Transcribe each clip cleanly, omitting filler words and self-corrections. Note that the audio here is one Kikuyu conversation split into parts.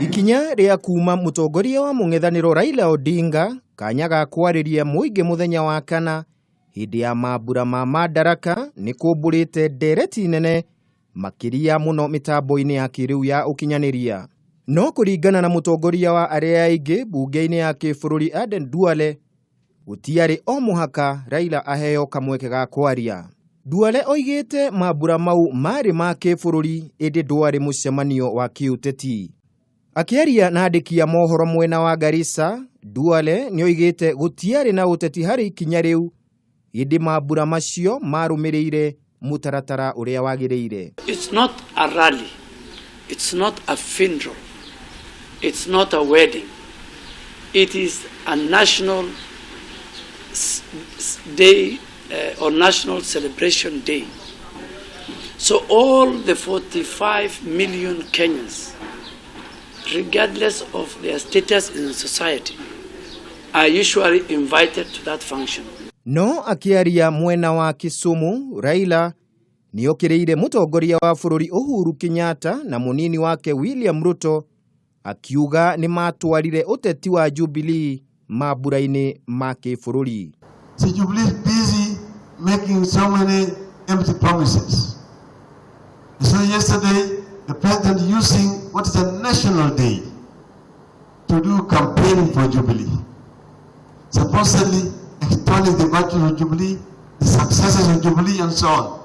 Ikinya rĩa kuma mũtongoria wa mũng'ethanĩro Raila Odinga kanya ga kwarĩria mũingĩ mũthenya wa kana hĩndĩ ya mambura ma Madaraka nĩ kũmbũrĩte ndereti nene makĩria mũno mĩtambo-inĩ ya kĩrĩu ya ũkinyanĩria. No kũringana na mũtongoria wa arĩa aingĩ mbunge-inĩ ya kĩbũrũri Aden Duale, gũtiarĩ o mũhaka Raila aheo kamweke ga kwaria. Duale oigĩte mambura mau marĩ ma kĩbũrũri ĩndĩ ndwarĩ mũcemanio wa kĩũteti. Akĩaria na andĩki a mohoro mwena wa Garissa, Duale nĩoigĩte gũtiarĩ na ũteti harĩ ikinya rĩu ĩndĩ mambura macio marũmĩrĩire mũtaratara ũrĩa wagĩrĩire. It's not a rally. It's not a funeral. It's not a wedding. It is a national day or national celebration day. So all the 45 million Kenyans, regardless of their status in society, are usually invited to that function. No akĩaria mwena wa Kisumu, Raila nĩokĩrĩire mũtongoria wa bũrũri Uhuru Kenyatta na mũnini wake William Ruto akiuga nĩ matwarire ũteti wa Jubilee mambura-inĩ ma kĩbũrũri. See, Jubilee is busy making so many empty promises. So yesterday, the president using what is a national day to do campaigning for Jubilee. Supposedly extolling the virtues of Jubilee, the successes of Jubilee, and so on.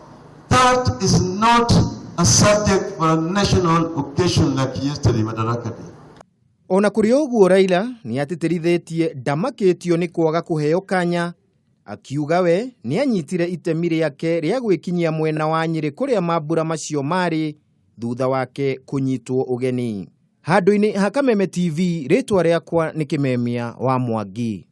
That is not a subject for a national occasion like yesterday, Madaraka Day. Ona kũrĩ ũguo Raila nĩ atĩtĩrithĩtie ndamakĩtio nĩ kwaga kũheo kanya akiuga we nĩ anyitire itemi rĩake rĩa gwĩkinyia mwena wa Nyĩrĩ kũrĩa mambura macio marĩ thutha wake kũnyitwo ũgeni. Handũ-inĩ ha Kameme TV rĩtwa rĩakwa nĩ Kĩmemia wa Mwangi.